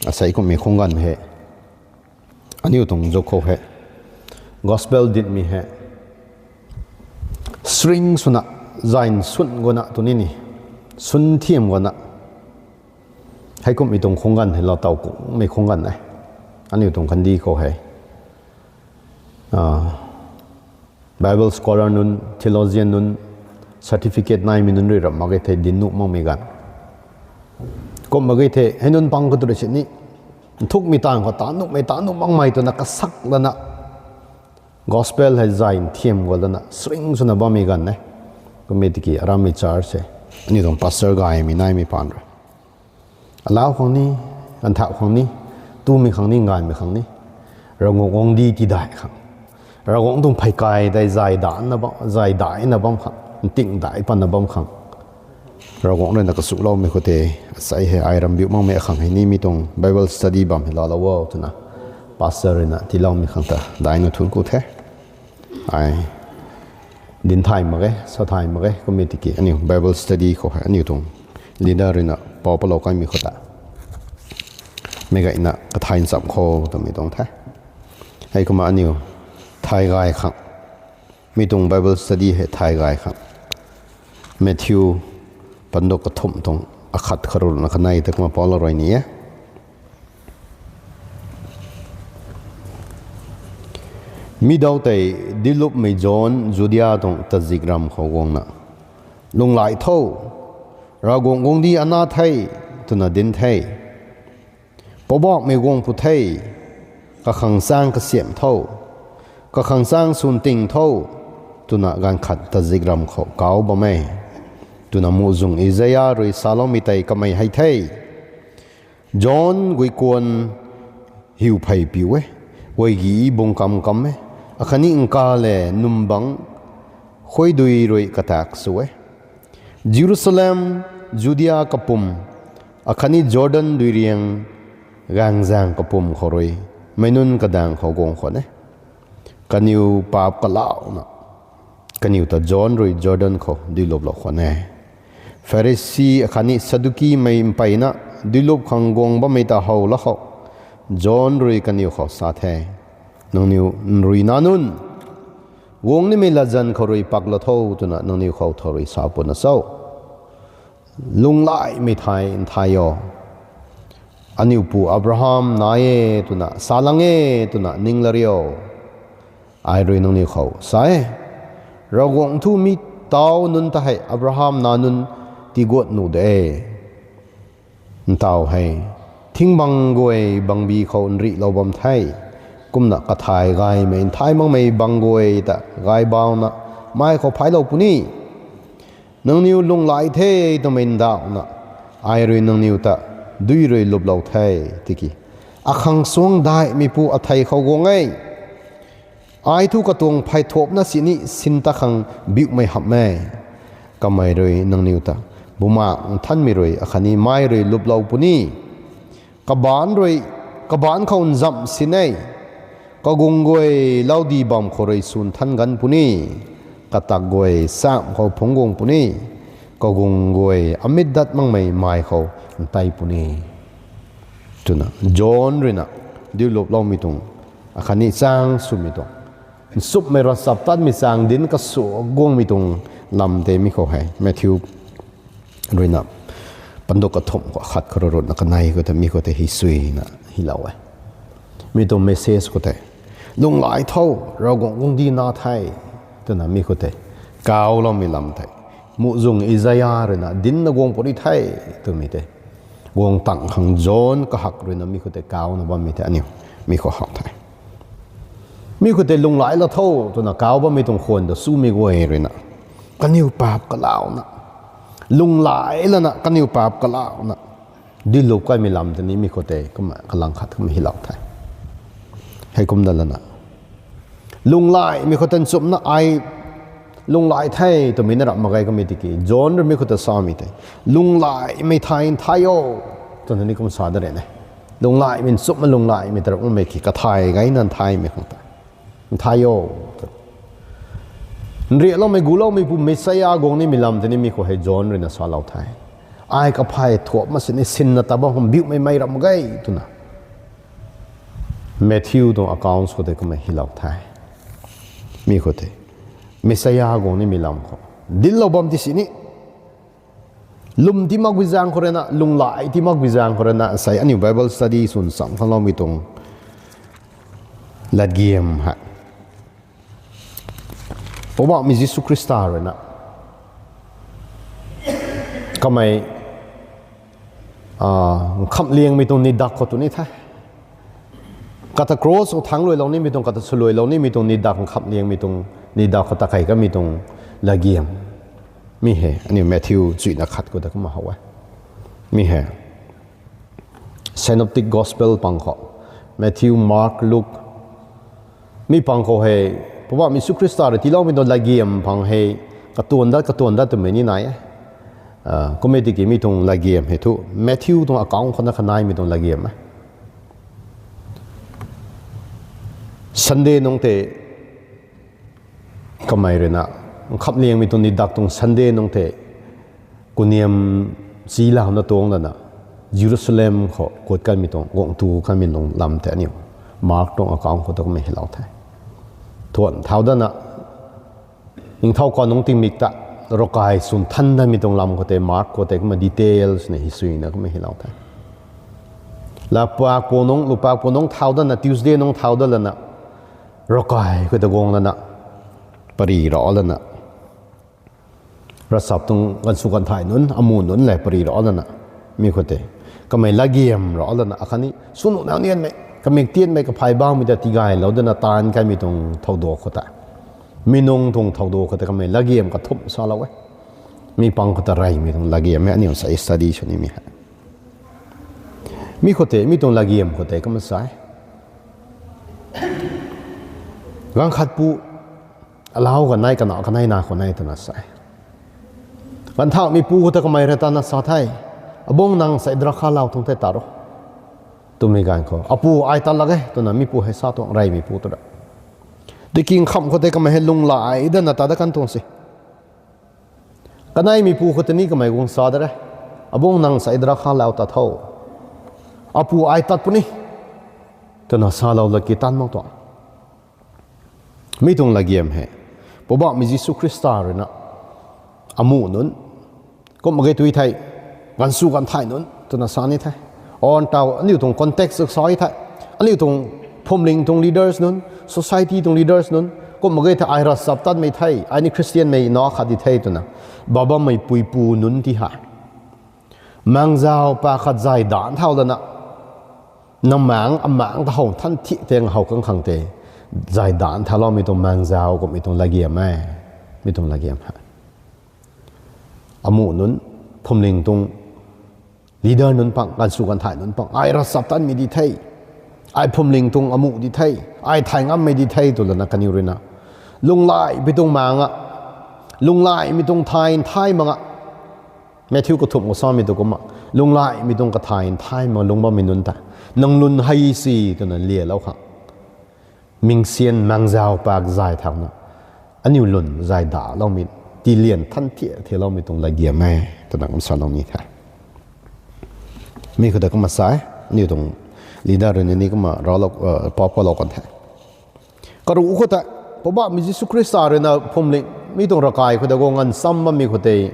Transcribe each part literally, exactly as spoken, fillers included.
asei kumhmei khung ganv hei, aniu tuang zuk khou hei, gospel ditmei hei, sring swna, zayn swn guana tw nini, swn thiam guana, heikumhmei tuang khung ganv hei lou taw kumhmei khung ganv e. Aniu tuang kandih khou hei, Bible scholar nunc, theologian nunc, certificate naimei nunc rui rap mak ge thei dinc nuh makmei ganv. Kum mak ge thei, hei nunc pang khou tu rui sini, nthukmei taanv khou ta nuhmei ta nuh makmei twna kasak lana, gospel hei zayn thiam gua lana, sring swna bammei ganv e. Kumhmei tiki, arammei church hei, aniu tuang pastor gaymei naimei paan rui, alau khang ni, ganvthau khang ni, tumei khang ni, nganvmei khang ni, Ravguangc guangcdic tidaih khang, Ravguangc tuang pheykai tei zay daihna bam, zay daihna bam khang, nting daih patna bam khang, Ravguangc ruina kasuloumei khou tei, asei hei ai rambiu makmei akhang hei ni mi tuang Bible study bam hei laalou o twna, pastor ruina tiiloumei khang ta daihna thuanc ku the. Ai dinc thay mak ge, sa thay mak ge, kumhmei tiki aniu Bible study khou hei aniu tuang leader ruina pou palou kaimei khou ta, meic gayna kathay ncham khou twmei tuang the. Heikumna aniu thay gay khang, mi tuang Bible study hei thay gay khang, Matthew panduk kathumh tuang akhat kharuna kanei ta kumna poulou rui ni e. Mi daw tei Duilupmei John Judia tuang tazikramv khou guangna, Lunghlaic tho, Ravguangc guangcdic ana the, twna dinc the. Poubauhmei guang pw the, kakhang chaeng kasiamh tho, kakhang chaeng swn ting tho, twna gaanv khat tazikramv khou kauc bam e, twna muhzwng Isaia rui saloumei tei kamei hei the. John guikuan hiu phey piu e, guay gi bung kam kam e, akhatni nka le num bangc khuaidui rui kataek sw e. Jerusalem, Judia kapwm, akhatni Jordan duiriang gaengzaeng kapwm khou rui meic nunc kadaeng khou guang khwan e. Kaniw paap kalauna, kaniw ta John rui Jordan khou duiluplou khwan e. Pharisi akhatni Saddukimei mpeyna duilup khang guang bammei ta how la khou, John rui kaniw khou sa the, Nangniw nrui nac nunc guang nimei latzan khou rui paklou tho twna nangniw khou thow rui sa puna cho? Lunghlaicmei thai nthai o. Aniu pu Abraham nai e twna sa lang e twna ning la rio. Ai rui nangniw khou sa e, Ravguangc thu mi tau nunc ta hei Abraham nac nunc tiguat nuh de. Ntaw hei, thing bang guay bangbi khou nrihlou bam the. Kumna kathay gaymei nthai makmei bang guay ta gay bauna mai khou phaiclou puni. Nangniw lunghlaic the twmei ndauhna, ai rui nangniw ta dui rui luplou the, tiki, akhang suang daihmeipu athei khou guang e. Ai thu katuang pheythuapna sini sin ta khang biuhmei hamh e. Kamei rui nangniw ta Bumaengh Nthanmei rui akhatni mai rui luplou puni. Kabaanc rui, kabaanc khou nzamh sin e. Kagung guay laudi bam khou rui swn than ganc puni. Katak guay chamv khou phungc guang puni. Kagung guay amit dat makmei mai khou ntei puni, twna John ruina duiluploumei tuang, akhatni chaeng swmei tuang, nchumhmei ravchaptatmei chaeng dinc kasu guangmei tuang lam tei mi khou hei Matthew ruina panduk kathumh khou akhat khou rui ruhna kanei khou ta mi khou tei hei suina hylou e. Mi tuang message khou tei, lunghlaic tho, Ravguangc guangcdic na the, twna mi khou tei kauloumei lam tei, muhzwng Isaia ruina dincna guang puni the, twmei tei, guang tang khang John kahak ruina mi khou tei kauna bammei tei aniu mi khou how the. Mi khou tei lunghlaic la tho twna kau bammei tuang khwan ta sumei guay ruina, kaniw paap kalauna, lunghlaic lana kaniw paap kalauna duilup kaimei lam tei ni mi khou tei kumna kalang khat kumna hylou the. Heikumna lana, lunghlaicmei khou tei nchumhna ai lunghlaic the twmei na rap mak ge kamei tiki John rui mi khou ta samei tei, lunghlaicmei thai nthai o, twna ni kum sa da re ne. Lunghlaicmei nchumhna lunghlaicmei ta rap makmei ki kathay gayna nthaimei khang ta nthai o, tw, nriakloumei guloumeipu Messiah guang nimei lam tei ni mi khou hei John ruina salou the. Ai kaphey thuap ma sini sinna ta bam khang biuhmei mei rap mak ge, twna Matthew tuang accounts khou tei kumna hylou the. Mi khou tei Messiah guang nimei lam khou dinclou bam ti sini, lwm ti makpui zaeng khou ruina, lunghlaic ti makpui zaeng khou ruina sei aniu Bible study swn cham khangloumei tuang latgiam hei Poubauhmei Jisu Khrista ruina kamei nkhamhliangmei tuang nidak khou tu ni the. Kata cross khou thangc luailou nimei tuang, kata swluailou nimei tuang nidak, nkhamhliangmei tuang nidak khou ta kei kamei tuang latgiam. Mi hei aniu Matthew chuina khat khou ta kumna how e. Mi hei Synoptic Gospel pang khou, Matthew, Mark, Luke, mi pang khou hei Poubauhmei Jisu Khrista rui tiiloumei tuang latgiam pang hei katuan dat katuan dat twmei ni nai e. Kumna tiki mi tuang latgiam hei thu Matthew tuang account khou na kha naimei tuang latgiam e. Sunday nungc tei kamei ruina, nkhamhliangmei tuang nidak tuang Sunday nungc tei kuniam chilouna tuang lana Jerusalem khou kut kanmei tuang, guang tu kanmei tuang lam tei aniu Mark tuang account khou ta kumna hylou the. Thuan thau dana ningthau khou nungc tingmik ta ravkai swn than danmei tuang lam khou tei Mark khou tei kumna details na hi suina kumna hylou the. Lupak pu nungc, lupak pu nungc thau dana, Tuesday nungc thau dat lana, ravkai khou ta guang lana, pary ra lana, ravchap tuang ganvsw ganvthai nunc, amuh nunc lev pary ra lana, mi khou tei kamei latgiam ra lana, akhatni swnuh nau nianmei, kamik tianmei, kaphay baumei ta tigaylou dana taanv kaimei tuang thowdak khou ta, mi nungc tuang thowdak khou ta kamei latgiam kathumh salou e. Mi pang khou ta reymei tuang latgiam e, aniu sa study sw nimei hei. Mi khou tei, mi tuang latgiam khou tei kumna sa e. Ganv khat pu, alau kanei, kana kanei na khou nai twna sa e. Ganvthauhmei pu khou ta kamei rui tana sa the, Abung, nang sei drakha lau tuang the, tat ro, twmei ganv khou, Apu, ai tat lak e, twna mi pu hei sa tuang, reymei pu tu ra. Tiki nkham khou tei kamei hei lunghlaic dana tat dat kan tuang se. Kaneimei pu khou tei ni kamei guang sa de re, Abung, nang sei drakha lau tat tho, Apu, ai tat puni, twna salou laki tan mak tuang. Mi tuang latgiam hei Poubauhmei Jisu Khrista ruina amuh nunc, kumna ge tui thei, ganvsw ganvthai nunc twna sa ni the. Or tau aniu tuang context sa e thei, aniu tuang phwamling tuang leaders nunc, society tuang leaders nunc, kumna ge thei, ai ravchaptatmei the, ai ni Khristianmei na khat di the twna bam bammei puipu nunc ti hei, maengzau pak khat zay danc thau lana, nang maengc, amaengc ta how than thi teng how kang khang tei, zay danc thauloumei tuang maengzau kummei tuang latgiam e. Mi tuang latgiam hei amuh nunc, phwamling tuang leader nunc pang, ganvsw ganvthai nunc pang, ai ravchaptatmei di the, ai phwamling tuang amuh di the, ai thay ngammei di the tw lana kaniw ruina lunghlaic pi tuang maengc a, lunghlaicmei tuang thay nthai mak a, Matthew kathumh khou samei tu kumna, lunghlaicmei tuang kathay nthai mak lungc bammei nunc ta, nang lwn hei si twna lialou khang, mingsian maengzau pak zay thauna, aniu lwn zay daloumei, tilian than thi thiloumei tuang latgiam e, twna kum salou ni the. Mi khou ta kumna sa e, aniu tuang leader rui ni kumna ralou, pap kalou kan the. Karuh khou ta, Poubauhmei Jisu Khrista ruina phwamling, mi tuang ravkai khou ta guang nganv cham bammei khou tei,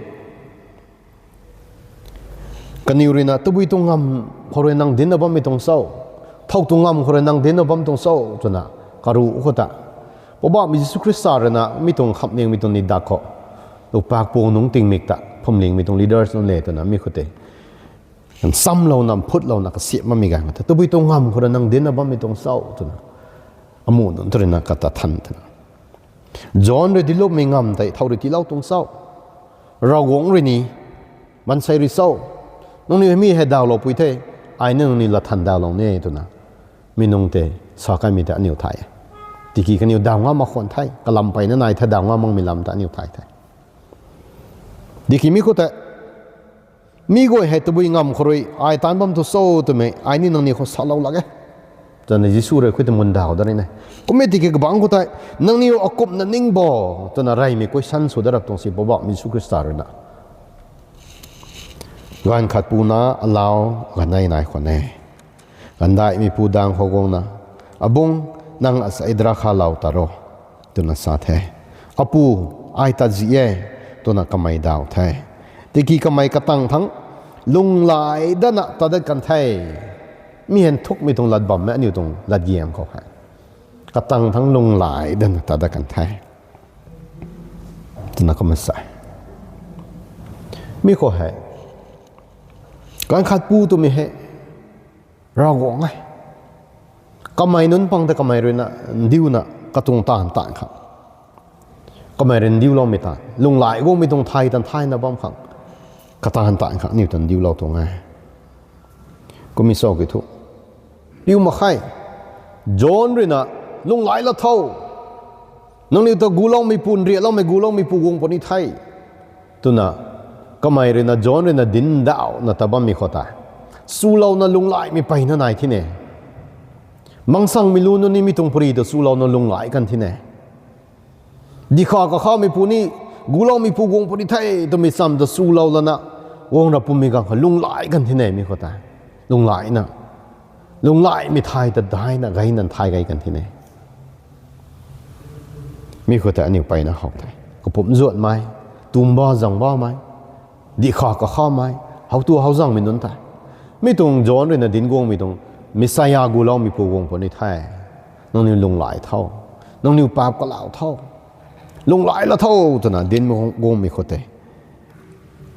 kaniw ruina, tabui tuang ngamv khou rui nang dincna bammei tuang cho, thow tuang ngamv khou rui nang dincna bam tuang cho twna, karuh khou ta, Poubauhmei Jisu Khrista ruina mi tuang nkhamhliangmei tuang nidak khou, lupak pu nungc tingmik ta phwamlingmei tuang leaders nunc le twna mi khou tei nchamlouna, mphutlouna kasiamh bammei ganv khou ta, tabui tuang ngamv khou rui nang dincna bammei tuang cho twna, amuh nunc tu ruina kata than twna, John rui dinclupmei ngamv tei thow rui tiilou tuang cho, Ravguangc rui ni maansei rui cho, nangniw mi hei dawloupui the, ai ni nangniw lathan dawlou ni twna, mi nungc tei sa kaimei ta aniu thay e. Tiki kaniw daw ngam mak khwan the, kalam peyna nai the, daw ngam makmei lam ta aniu thay the. Tiki mi khou tei, mi guay hei tabui ngamv khou rui ai taanc bam tu cho twmei ai ni nangniw khou salou lak e, twna Jisu rui khou ta mundaw dat ri ne. Kummei tiki kabangc khou tei, nangniw akumhna ning bo, twna reymei question sw dat rap tuang si Poubauhmei Jisu Khrista ruina. Ganv khat puna alau ganei nai khwan e. Gandaihmei pu dang khou guangna, Abung, nang asei drakha lou ta ro, twna sa the. Apu, ai tat zi e, twna kamei daw the. Tiki kamei katang thangc lunghlaic dana tat dat kan the. Mi hei nthukmei tuang lat bam e, aniu tuang latgiam khou hei. Katang thangc lunghlaic dana tat dat kan the, twna kumna sa e. Mi khou hei, ganv khat pu twmei hei Ravguangc e. Kamei nunc pang ta kamei ruina ndiuna katuang taanv taanv khang, kamei rui ndiuloumei taanv, lunghlaic guangmei tuang thay tan thayna bam khang, kataanv taanv khang aniu tan ndiulou tuang e. Kummei sa ki thu, piu mak khe. John ruina, lunghlaic la tho, nangniw ta guloumeipu, nriakloumei guloumeipu guang puni the, twna kamei ruina, John ruina dinc dauhna ta bammei khou tei, chulouna lunghlaicmei mpeyna nai thine. Mangsangmei lu nunc ni mi tuang pary ta chulouna lunghlaic kan thine. Dihkhav kakhameipu ni, guloumeipu guang puni the twmei cham ta chulou lana, guang ra pumei ganv khou lunghlaic kan thine mi khou tei. Lunghlaic na, lunghlaicmei thay ta daina gayna thay gay kan thine. Mi khou tei aniu mpeyna how the. Kapumc zuanmei, tumba zang bammei, dihkhav kakhamei, how tu how zangmei nunc tei, mi tuang John ruina dinc guangmei tuang, Messiah guloumeipu guang puni the. Nangniw lunghlaic tho, nangniw paap kalau tho, lunghlaic la tho, twna dinc guangmei khou tei,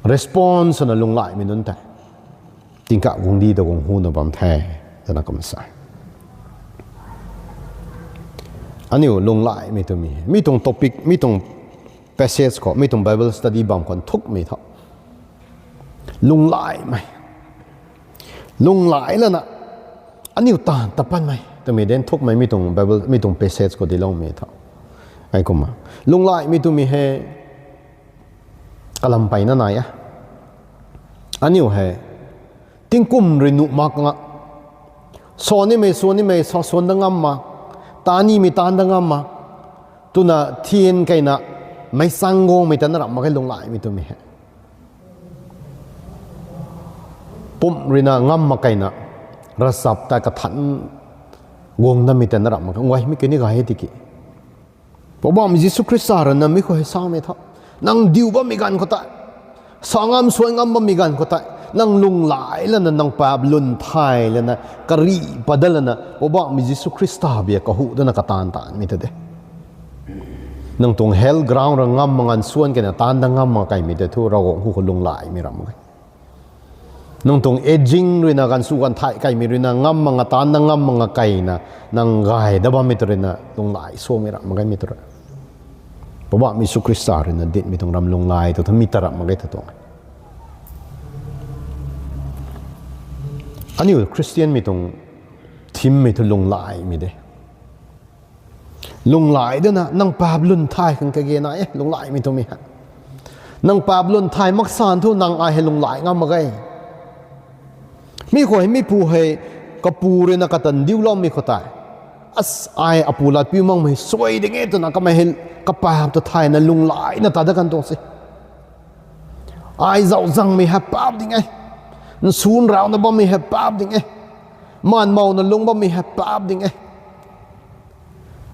response swna lunghlaicmei nunc tei tingkauh guangcdic ta guang huna bam the, twna kumna sa e. Aniu lunghlaicmei twmei hei, mi tuang topic, mi tuang passage khou, mi tuang Bible study bam khou nthukmei tho, lunghlaicmei, lunghlaic lana, aniu taanv ta patmei twmei de nthukmei mi tuang Bible, mi tuang passage khou diloumei tho. Ai kumna, lunghlaicmei twmei hei kalam mpeyna nai e. Aniu hei tingkum rui nuh mak nga, sa nimei, sa nimei, sa suan dat ngam mak, taan nimei, taan dat ngam mak, twna thian keyna, meic chang guangmei ta na ramh mak ge lunghlaicmei twmei hei. Pumc ruina ngam mak keyna, ravchap ta kathan guang datmei ta na ramh mak ge, guay mi kini gay e tiki, Poubauhmei Jisu Khrista ruina mi khou hei samei tho, nang diu bammei ganv khou tei, sa ngam suan ngam bammei ganv khou tei, nang lunghlaic lana, nang paap lwn thay lana, karih pat dat lana, Poubauhmei Jisu Khrista bia kahu dana kataanv taanvmei ta de. Nang tuang health ground ra ngam mak nganv suan keyna taan dat ngam mak keymei tei thu Ravguangc hu khou lunghlaicmei ramh mak ge. Nang tuang aging ruina, ganv sw ganv thay keymei ruina ngam mak nga, taan dat ngam mak nga keyna, nang gay dat bammei ta ruina lunghlaic samei ramh mak ge mi ta rui. Poubauhmei Jisu Khrista ruina ditmei tuang ram lunghlaic tu tha mi ta ramh mak ge ta tuang e. Aniu Khristianmei tuang thimmei thu lunghlaicmei de. Lunghlaic dana nang paap lwn thay khang kage nai e lunghlaicmei twmei hei. Nang paap lwn thay mak san thu nang ai hei lunghlaic ngam mak ge. Mi khou hei, mipu hei, kapu ruina kata ndiuloumei khou tei, as, ai apu lat piu makmei suai ding e twna kamei hei kapaap ta thayna lunghlaicna tat dat kan tuang se. Ai zauc zangmei hei paap ding e. Nsun rauna bammei hei paap ding e. Manmowna lungc bammei hei paap ding e.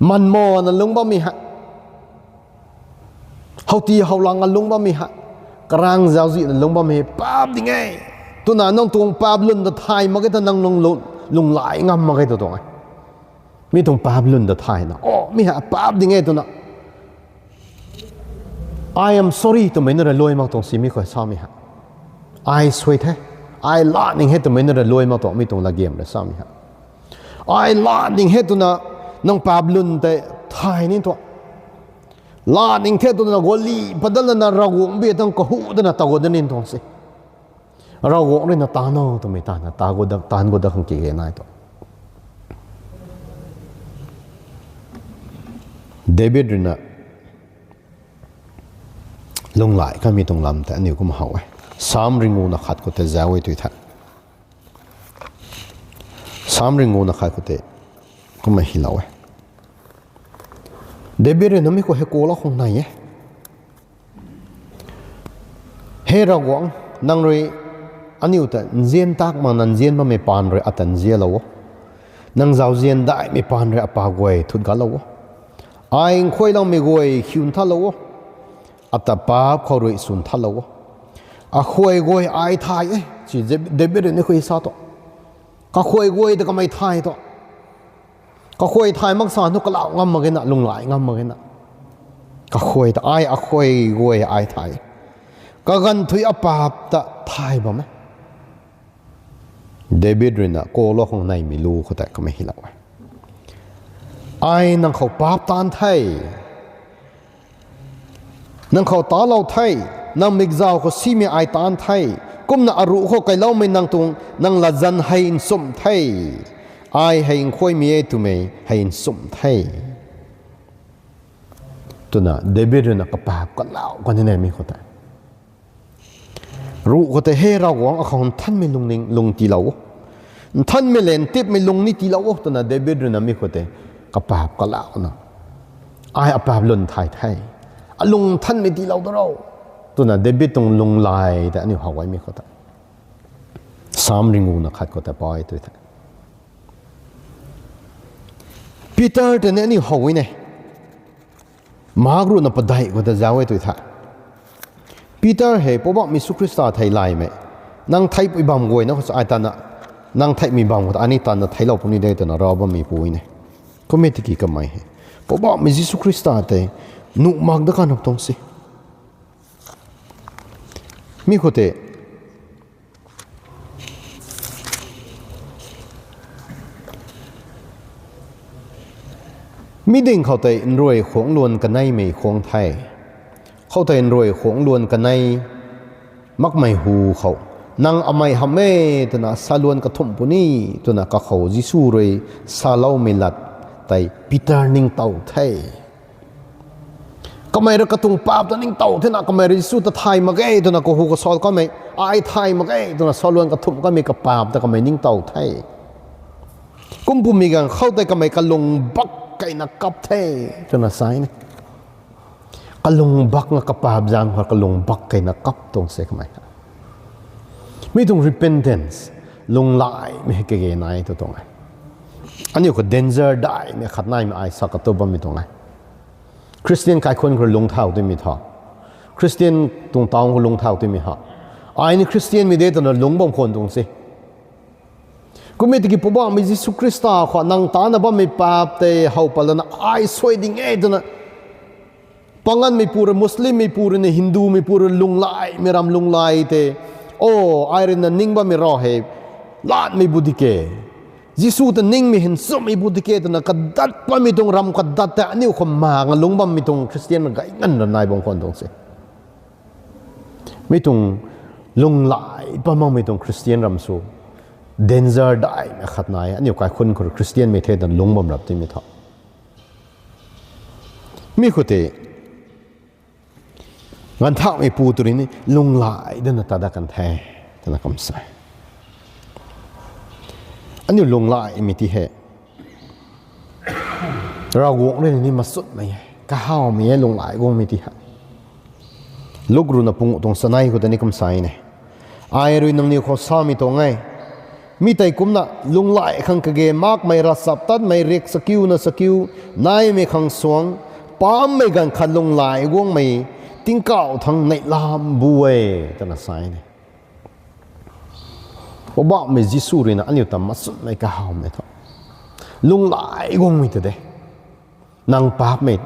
Manmowna lungc bammei hei, howti howlangna lungc bammei hei, karang zauczihna lungc bammei hei paap ding e twna nang tuang paap lwn ta thay mak ge ta nang lung, lunghlaic ngam mak ge ta tuang e. Mi tuang paap lwn ta thayna, o, mi hei paap ding e twna, I am sorry twmei na rui luai mak tuang si mi khou samei hei. Ai suai the, ai laa ning he twmei na rui luai mak tuang mi tuang latgiam rui samei hei. Ai laa ning he twna nang paap lwn tei thay ni tuang. Laa ning the twna guali pat dat lana Ravguangc bia tang kahu dana ta gu dat ni tuang se. Ravguangc ruina taan o twmei tana ta gu dat, taan gu dat khang kage nai tuang. David ruina lunghlaic kanmei tuang lam tei aniu kum how e. Sam ringngu na khat khou tei zauc e tui the. Sam ringngu na khat khou tei kumna hylou e. David ruina mi khou hei kulou khang nai e. He Ravguangc, nang rui aniu ta nzian tak makna nzian bammei paan rui ata nzianlou o. Nang zauzian daihmei paan rui apa guay thut galou o. Ai nkhuailoumei guay khiu nthanlou o. Ata paap khou rui sw nthanlou o. Akhuay guay ai thay e, si David rui ni khui sa tu. Kakhuay guay ta kamei thay tu. Kakhuay thay mak sa thu kalau ngam mak ge na, lunghlaic ngam mak ge na. Kakhuay ta ai, akhuay guay ai thay. Kaganv thuy apaap ta thay bam e. David rui na kalou khang neimei lu khou tei kamei hylou e. Ai nang khou paap taanv the. Nang khou talou the. Nang mikzau khou simei ai taanv the. Kumna aruh khou kailoumei nang tuang nang latzan hei nchumh the. Ai hei nkhuaimei e twmei hei nchumh the, twna David rui na kapaap kalau kan ni ne mi khou tei. Ruh khou tei, He Ravguangc, akhou nthanmei lungning lung tiilou o. Nthanmei le ntipmei lung ni tiilou o, twna David rui na mi khou tei kapaap kalauna, ai apaap lwn thay the. Alung nthanmei tiilou da ro, twna David tuang lunghlaic tei aniu how e mi khou tei. Sam ringu na khat khou tei pa e tui the. Peter tei ni aniu how e ne. Mark ruhna padeih khou ta zauc e tui the. Peter hei Poubauhmei Jisu Khrista thei laymei, nang theipui bam guayna khou ai tana, nang theihmei bam khou ta ani tana theiclou puni de twna rav bammei pu e ne. Kummei tiki kamei hei Poubauhmei Jisu Khrista tei nuh mak dat kan nuh tuang se. Mi khou tei mi ding khou tei nruai khuangc luan kaneimei khuang the. Khoutei nruai khuangc luan kanei makmei hu khou, nang amei hamh e twna sa luan kathumh puni, twna kakhou Jisu rui saloumei lat tei Peter ningtow the. Kamei rui katuang paap ta ningtow thena kamei rui Jisu ta thay mak ge twna kahu kasal kamei, ai thay mak ge twna sa luan kathumh kamei kapaap ta kamei ningtow the. Kum pumei ganv khou tei kamei kalung bak keyna kap the, twna sa e. Kalung bak na kapaap zaeng khou kalung bak keyna kap tuang se kamei. Mi tuang repentance, lunghlaicmei hei kage nai tu tuang e. Aniu khou danger daihmei khat naimei ai sa katu bammei tuang e. Christian kaikhunc khou lungcthau twmei tho. Christian tuang taw khou lungcthau twmei ha. Ai ni Christianmei de twna lungc bam khwan tuang se. Kummei tiki Poubauhmei Jisu Khrista khou nang tana bammei paap tei how pat lana ai suai ding e twna, panganmeipu rui, Muslimmeipu rui ni, Hindumeipu rui lunghlaicmei ram lunghlaic tei, o, ai rui na ning bammei rau hei latmei bu di ke. Jisu ta ningmei hei nchumhmei bu di ke twna kadat bammei tuang ram kadat tei aniu khou mak nga lungc bammei tuang Christian gay nganv ra nai bam khwan tuang se. Mi tuang lunghlaic pat makmei tuang Christian ram sw danger daihmei khat nai e. Aniu kaikhunc khou Christianmei the twna lungc bam rap timei tho. Mi khou tei ganvthakmeipu tu rui ni lunghlaicna ta dat kan the, twna kum sa. Aniu lunghlaicmei ti hei Ravguangc rui ni machutmei e, kahawmei e lunghlaic guangmei ti hei. Luk ruhna panguh tuang chanei khou ta ni kum sa e ne. Ai rui nangniw khou samei tuang e, mi tei kumna lunghlaicmei khang kage makmei ravchaptatmei riak chakiuna chakiu naimei khang suang, pammei ganv khat lunghlaic guangmei tingkauh thangc neihlam bu e, twna sa e ne. Poubauhmei Jisu rui na aniu ta machutmei kahawmei tho. Lunghlaic guangmei ta de. Nang paapmei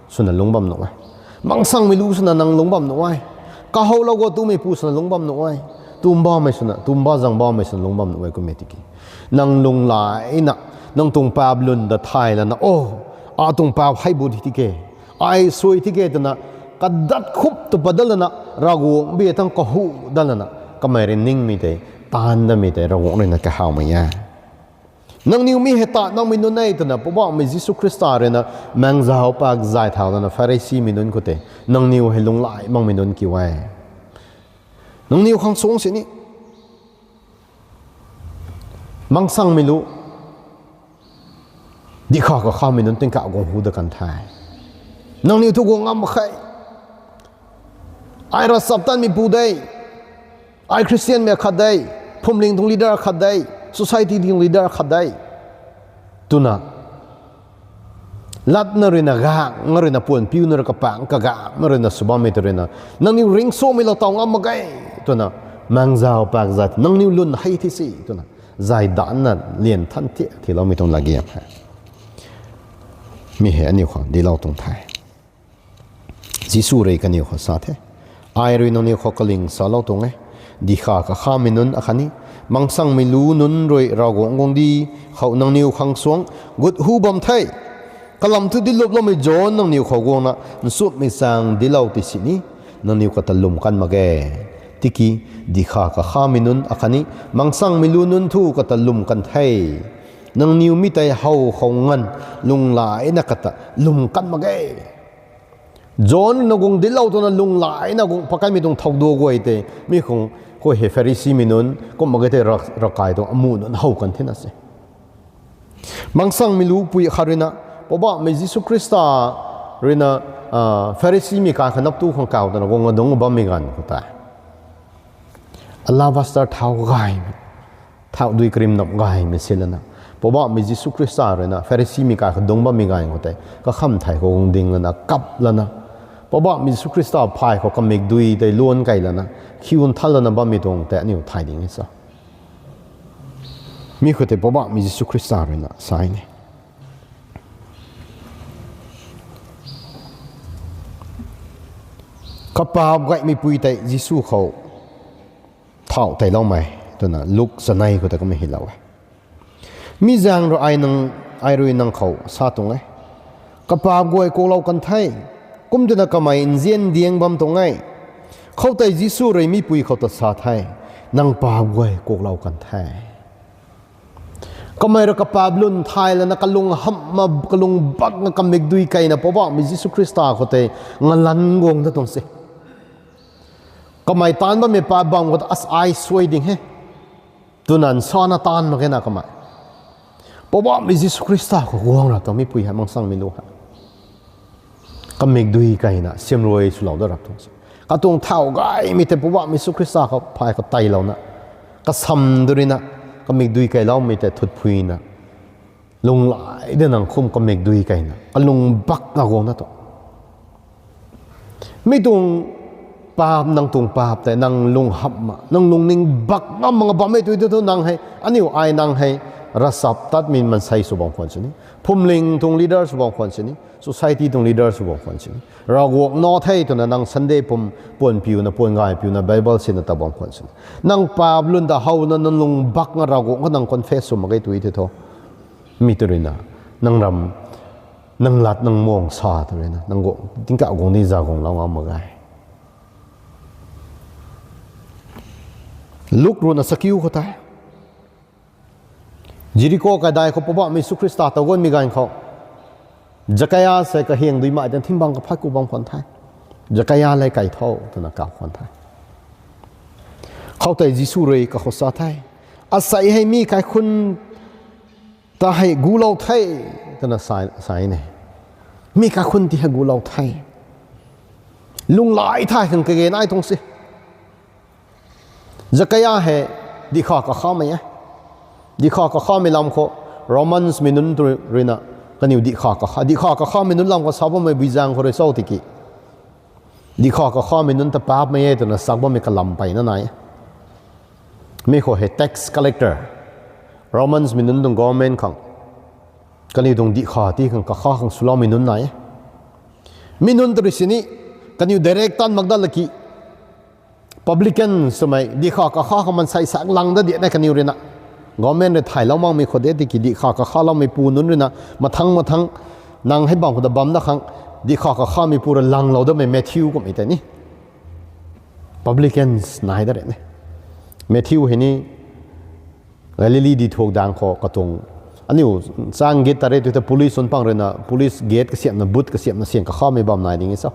swna lungc bam nuh e. Mangsangmei lu swna nang lungc bam nuh e. Kahowlou gua tumeipu swna lungc bam nuh e. Tumbaumei swna, tumba zangbaumei swna lungc bam nuh e kummei tiki, nang lunghlaicna, nang tuang paap lwn ta thay lana, o, atuang paap hei bu di tike, ai sui tike twna, kadat khup tw pat dat lana, Ravguangc bi thangc kahu dat lana, kamei rui ningmei tei, taanv datmei tei Ravguangc rui na kahawmei e. Nangniw mi hei ta nangmei nunc e twna Poubauhmei Jisu Khrista rui na mangzau pak zay thau lana Pharisimei nunc khou tei, nangniw hei lunghlaic makmei nunc kiu e. Nangniw khang suang sini mangsangmei lu, dihkha kakhamei nunc tingkauh guang hu dat kan the. Nangniw thu guang ngam mak khe. Ai ravchaptatmeipu de. Ai Christianmei khat de. Phuamling tuang leader khat de. Society tuang leader khat de. twna, latna ruina gangna ruina puan piuna rui kapang kagangna ruina sw bammei tw ruina, nangniw ringcsuangmei lou taw ngam mak ge, twna, mangzau pak zat nangniw lun hei thi si twna, zay danna lian than thi thiloumei tuang latgiam hei, mi hei aniu khang dilou tuang the. Jisu rui kaniw khou sa the, ai rui nangniw khou kaling salou tuang e, dihkhav kakhamei nunc akhatni mangsangmei lu nunc rui Ravguangc guangcdic khou nangniw khang suang gut hu bam the. Kalam thu diluploumei John nangniw khou guangna nchumhmei chaeng dilou ti sini, nangniw kata lwm kan mak ge. Tiki dihkhav kakhamei nunc akhatni mangsangmei lu nunc thu kata lwm kan the. Nangniw mi tei how khou nganv lunghlaina kata lwm kan mak ge. John na guang dilou twna lunghlaina guang pakanmei tuang thowdua guay tei mi khang, khou hei Pharisimei nunc kumh mak ge tei, ravkai tuang amuh nunc how kan thena se. Mangsangmei lupui khat ruina, Poubauhmei Jisu Khrista ruina, Pharisimei kai kha nap tu khang kaw twna guang adungc bammei ganv khou tei, alabaster thau gaymei, thau dui karim nap gaymei si lana, Poubauhmei Jisu Khrista ruina Pharisimei kai kha dungc bammei ganv khou tei kakham thei khou guang ding lana kap lana, Poubauhmei Jisu Khrista phay khou kamikdui tei luan key lana, khiu nthan lana bammei tuang tei aniu thay ding e sa. Mi khou tei Poubauhmei Jisu Khrista ruina sa ne, kapaap gaymei pui tei Jisu khou thau teiloumei twna Luk chanei khou tei kumna hylou e. Mi zaeng rui ai nang, ai rui nang khou sa tuang e, kapaap guay kuaklou kan the, kumtwna kamei nzian diang bam tuang e. Khoutei Jisu rui mipui khou ta sa the, nang paap guay kuaklou kan the. Kamei rui kapaap lun thay lana kalung hamhna kalung bakna kamikdui keyna Poubauhmei Jisu Khrista khou tei ngalan guang da tuang se. Kamei taanc bammei paap bam khou ta as ai suai ding he twna nsana taanc mak ge na kamei, Poubauhmei Jisu Khrista khou guang ra tuang mipui hei mangsangmei lu hei kamikdui keyna siamruai swlou da rap tuang se. Katuang thau gaymei tei Poubauhmei Jisu Khrista khou phay khou teilouna, kasam du ruina, kamikdui keyloumei tei thutphuina, lunglai de nang khum kamikdui keyna kalung bakna guang na tuang. Mi tuang paap, nang tuang paap tei nang lung hamhna, nang lungning bak ngam mak bammei tui tu thu nang hei, aniu ai nang hei, ravchap tatmei maansei sw bam khwan sini, phuamling tuang leader sw bam khwan sini, society tuang leader sw bam khwan sini, Ravguangc nac the twna nang Sunday pum puan piuna, puan gay piuna, Bible sina ta bam khwan sini, nang paap lun ta howna nang lung bakna Ravguangc khou nang confess sw mak ge tui the thu, mi tu ruina, nang ram, nang lat nang muang sa tu ruina nang guang tingkauh guang ni za guanglou ngam mak ge. Luk ruina chakiu khou tei, Jeriko kaidai khou Poubauhmei Jisu Khrista ta guanmei ganv khou, Zakaia sei kahiang duimei tan thingbang kaphat ku bam khwan the. Zakaia le kai tho twna kaw khwan the. Khoutei Jisu rui kakhou sa the, asei hei mi kaikhun ta hei gulou the twna sa, sa ne. Mi kaikhun ti hei gulou the. Lunglai thay khang kage nai tuang se. Zakaia hei dihkhav kakhamei e. Dihkhav kakhamei lam khou Romans mei nunc tu ruina kaniw dihkhav kakha, dihkhav kakhamei nunc lam khou sa bammei bui zaeng khou rui cho tiki, dihkhav kakhamei nunc ta paapmei e twna sak bammei kalam peyna nai e. Mi khou hei tax collector, Romans mei nunc tuang government khang kaniw tuang dihkhav ti khang kakha khang swloumei nunc nai e. Mi nunc tu rui sini kaniw direct tan mak dat laki, publicans twmei dihkhav kakha khang mansei sak lang dat diana kaniw ruina, government rui thaylou makmei khou de tiki dihkhav kakhaloumeipu nunc ruina mathang mathang nang hei bam khou ta bam dat khang, dihkhav kakhameipu rui langlou datmei Matthew kummei tei ni publicans nai dat re ne. Matthew hei ni Galili di thuak daeng khou katuang, aniu chang gate ta re tui ta police nunc pang ruina police gate kasiamhna, booth kasiamhna siang kakhamei bam nai ding e cho.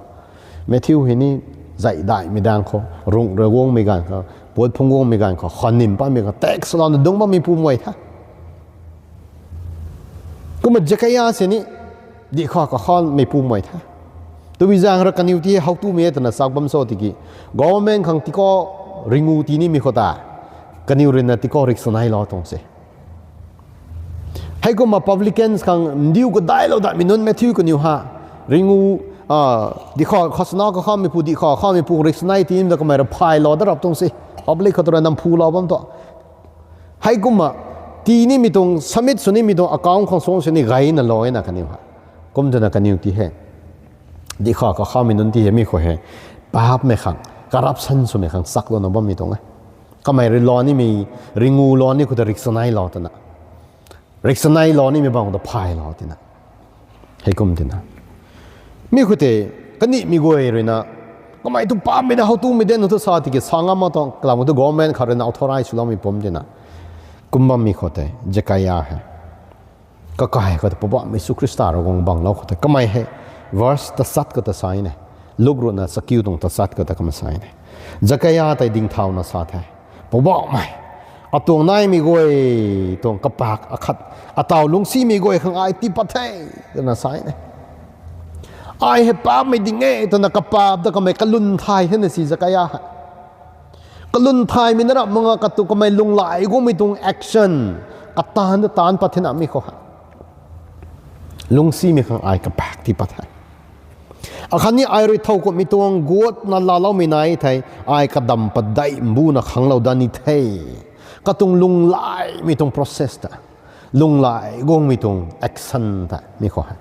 Matthew hei ni zay daihmei daeng khou, rungh rui guangmei ganv khou, puat phung guangmei ganv khou, khwan nim patmei khou tax louna dungc bammeipu mei the. Kumna Zakaia sini dihkhav kakhameipu mei the. Tabui zaeng rui kaniw ti how tumei e twna sak bam cho tiki, government khang tikou ringu ti nimei khou ta kaniw ruina tikou rik swnailou tuang se. Heikumna publicans khang ndiu kadailou datmei nunc Matthew kaniw ha, ringu, dihkha khasana kakhameipu, dihkha khameipu riksanei tii ta kamei rui phaylou dat rap tuang se. Public khou tu rui nam phulou bam tu. Heikumna tii nimei tuang, submit sw nimei tuang account khang suang sini gayna lou e na kaniw ha. Kum twna kaniw ti he. Dihkha kakhamei nunc ti hei mi khou hei, paapmei khang, corruption swmei khang saklouna bammei tuang e. Kamei rui lou nimei, ringu lou ni khou ta riksaneilou twna, riksaneilou nimei bang ta phaylou tina, heikum tina, mi khou tei, kanihmei guay ruina, kamei tu paapmei de, how tumei de nunc thu sa tiki sa ngam mak tuang, kalam thu government khat ruina authorize swloumei pum tina, kum bammei khou tei Zakaia hei, kakai khou tei Poubauhmei Jisu Khrista Ravguangc banglou khou tei kamei hei, verse tachat khou ta sa ne, Luk ruhna chakiu tuang tachat khou ta kamei sa ne, Zakaia tei dingthauna sa the, Poubauhmei, atuang naimei guay tuang kapak akhat, ataw lungcsimei guay khang ai tii pat the, twna sa ne. Ai hei paapmei ding e twna kapaap ta kamei kalun thay thena si Zakaia hei. Kalun thaymei na rap mak nga katu kamei lunglai guangmei tuang action, kataanv ta taanc pat thena mi khou hei, lungcsimei khang ai kapak tii pat the. Akhatni ai rui thow kumhmei tuang guatna laaloumei nai thei, ai kadam padeih mbuna khanglou dat ni the. Katuang lunglaimei tuang process ta, lunglai guangmei tuang action ta mi khou hei,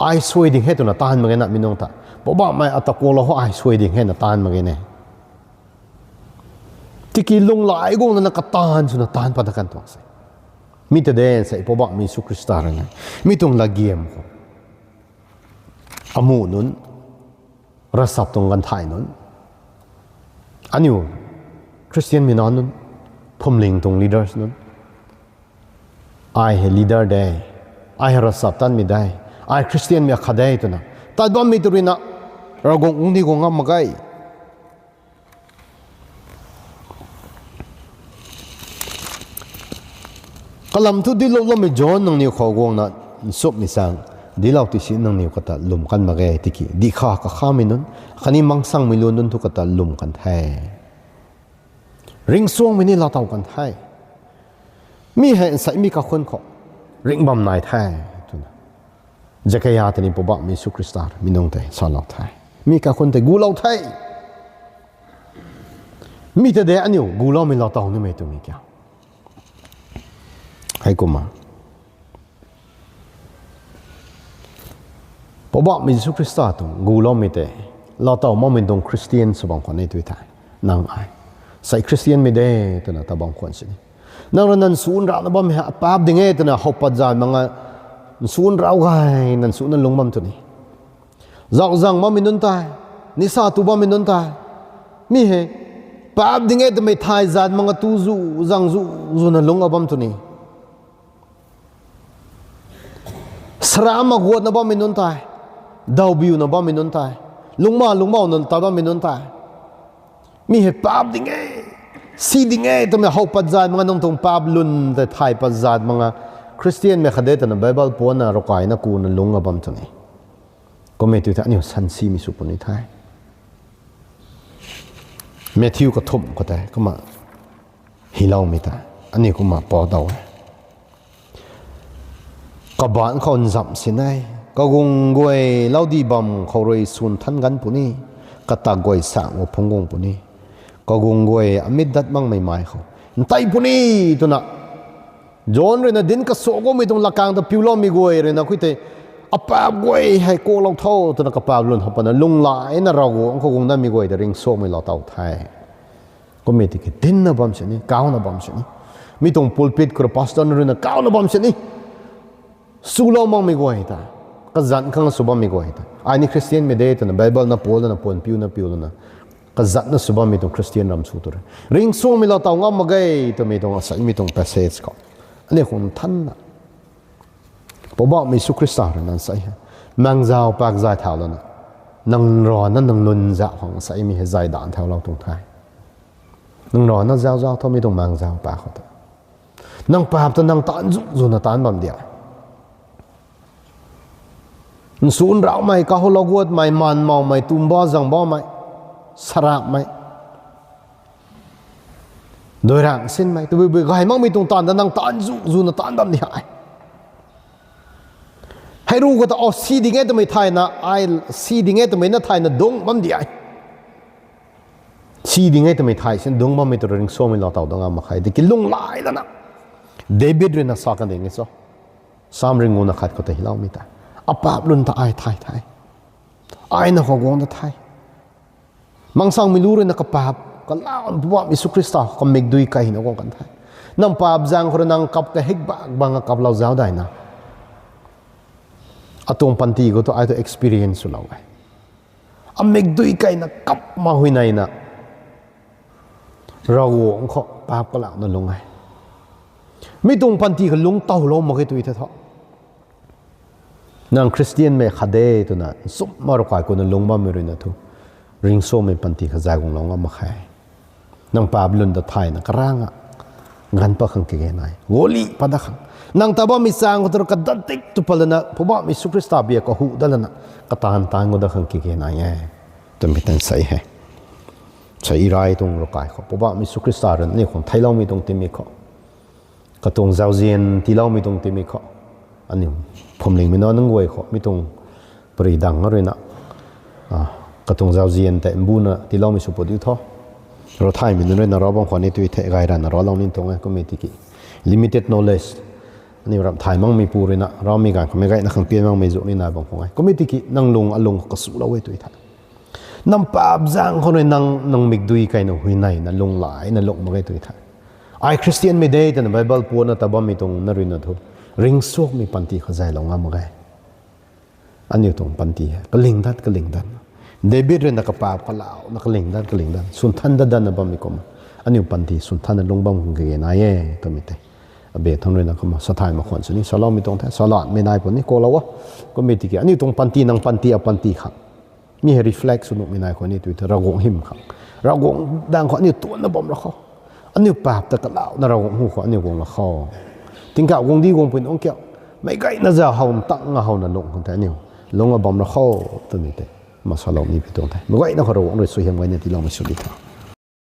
ai suai ding he twna taanv mak ge na mi nunc ta. Poubauhmei, ata kuaklou khou ai suai ding he na taanv mak ge ne. Tiki lunglai guangna na kataanv swna taanc pat ta kan tuang se. Mi ta de sei Poubauhmei Jisu Khrista rui na, mi tuang latgiam khou, amuh nunc, ravsap tuang ganvthai nunc, aniu Khristianmei nac nunc, phwamling tuang leaders nunc, ai hei leader de, ai hei ravsap tanmei de, ai Khristianmei akhat de twna tat bammei tu ruina, Ravguangc ungc di guang ngam mak ge. Kalam thu dinclouloumei John nangniw khou guangna nchumhmei chaeng, dinclou tisi nangniw kata lwm kan mak ge tiki, dihkha kakhamei nunc khatni mangsangmei lu nunc thu kata lwm kan the. Ringcsuangmei ni laatow kan the. Mi hei nsei mi kakhun khou ringh bam nai the, twna Zakaia tei ni Poubauhmei Jisu Khrista rui mi nunc tei salou the. Mi kakhun tei gulou the. Mi ta de aniu guloumei laatow nimei twmei kiu. Heikumna Poubauhmei Jisu Khrista tuang guloumei tei laatow makmei tuang Khristian sw bam khwan e tw the. Nang ai sei Khristianmei de twna ta bam khwan sini, nang rui nang nsu nrauhna bammei hei paap ding e twna how pat zat mak nga, nsu nrauh gay nang nsu na lungc bam tw ni. Zauh zang bammei nunc tei, nisa tu bammei nunc tei, mi hei paap ding e twmei thay zat mak nga tu zu, zang zu, zuna lungc a bam tw ni. Saraamh mak guatna bammei nunc tei, dawbiuna bammei nunc tei, lungcma lungcmauna ta bammei nunc tei, mi hei paap ding e, si ding e twmei how pat zat mak nga, nang tuang paap lwn tei thay pat zat mak nga, Khristianmei khat de twna Bible puanna ravkaina kuna lungc a bam tw ni. Kummei tw the aniu sansimei sw puni the. Matthew kathumh khou tei kumna hyloumei ta, aniu kumna pou daw e. Kabaanc khou nzamh sin e, kagung guay loudih bam khou rui swn than ganv puni, katak guay sang khou phungc guang puni, kagung guay amit dat makmei mai khou ntei puni, twna John rui na dinc kasuak guangmei tuang lakang ta piuloumei guay rui na khui tei, apaap guay hei kuaklou tho twna kapaap lwn how patna lunghlaina Ravguangc khou guang datmei guay ta ringcsuangmei laatow the. Kummei tiki dincna bam sini, kauna bam sini, mi tuang pulpit khou rui pastor rui na kauna bam sini, swlou makmei guay ta, kazanc khang sw bammei guay ta, ai ni Khristianmei de twna Bible na pual lana puan piuna piu lana, kazanc na sw bammei tuang Khristian ram sw tu rui ringcsuangmei laatow ngam mak ge twmei tuang asaimei tuang passage khou aniu khou nthanna Poubauhmei Jisu Khrista rui nang sei hei, nang zauc pak zay thau lana, nang rana nang lwn zauc khang seimei hei zay danc thaulou tuang the. Nang rana zauc zauc thaumei tuang maengzauc pak khou ta, nang paap ta nang taanc zu zuna taanc bam dia, nsu nrauhmei, kahulou guatmei, maanmoumei, tumba zangbaumei, sarapmei, duirang sinmei, tabui bui gay makmei tuang taanv ta nang taanc zu zuna taanc bam di hei. Hei ruc khou ta, o, si ding e twmei thayna, ai si ding e twmei na thayna dungc bam di ai. Si ding e twmei thay sin dungc bammei tu ringcsuangmei lou taw dat ngam mak khe. Tiki lunghlaic lana, David rui na sa kan ding e cho. Sam ringngu na khat khou ta hyloumei ta, apaap lwn ta ai thay the. Ai na khou guang ta the. Mangsangmei lu rui na kapaap, kalauna Poubauhmei Jisu Khrista khou kamikdui keyna guang kan the. Nang paap zaeng khou rui nang kap kahik bak bang a kaplou zauc daina, atuang panty khou tu ai tu experience swlou e. Amikdui keyna kap mak huayneyna, Ravguangc khou paap kalauna lung e. Mi tuang panty khou lungc towlou mak ge tui the thu, nang Khristianmei khat de twna nchumhna ravkai kuna lungc bammei rui na thu, ringcsuangmei panty kha zay guanglou ngam mak khe. Nang paap lwn ta thayna karang a, ganv pat khang kage nai, gulih pat dat khang, nang ta bammei chaeng khou tu kadat tik tu pat lana Poubauhmei Jisu Khrista biak kahu dat lana, kataanv taanv gu dat khang kage nai e twmei tan sei he. Sei irai tuang ravkai khou Poubauhmei Jisu Khrista rui na aniu khang theiloumei tuang tingmik khou, katuang zauzian tiiloumei tuang tingmik khou, aniu phuamlingmei na nunc guay khou mi tuang pary dang rui na, katuang zauzian tei mbuna tiiloumei sw pu diu tho. Rav thaymei nunc rui na rav bam khwan ni tui the, gay rana ravlou ni tuang e. Kummei tiki limited knowledge, aniu ramh thay makmeipu rui na ravmei ganv khou meic gayna khang pian makmei zu ni nai bam khwan e. Kummei tiki nang lung alung khou kasulou e tui the. Nang paap zaeng khou rui nang, nang mikdui keyna huayneyna lunghlaic na lung mak ge tui the. Ai Khristianmei de twna Bible puanna ta bammei tuang na rui na thu, ringcsuangmei panty kha zaylou ngam mak ge. Aniu tuang panty hei kaling dat kaling dat, David rui na kapaap kalauna kaling dat kaling dat, swnthan dat datna bammei kumna, aniu panty swnthanna lungc bam khang kage nai e twmei tei, abe thangc rui na kumna sa thay mak khwan sw ni, saloumei tuang the, salanmei nai puni kalou a. Kummei tiki aniu tuang panty, nang panty, a panty khang mi hei reflect sw nuhmei nai khwan ni tui the, Ravguangc hym khang, Ravguangc daeng khou aniu tuanna bam ra khou, aniu paap ta kalauna Ravguangc hu khou aniu guang la khou, tingkauh guangcdic guangpui nungc kiu, meic gayna za how ntang a howna lung khang tei aniu lung a bam ra khou twmei tei, ma salou ni pi tuang the. Meic gayna khou Ravguangc rui suaihiam gayna tiiloumei sw di tho.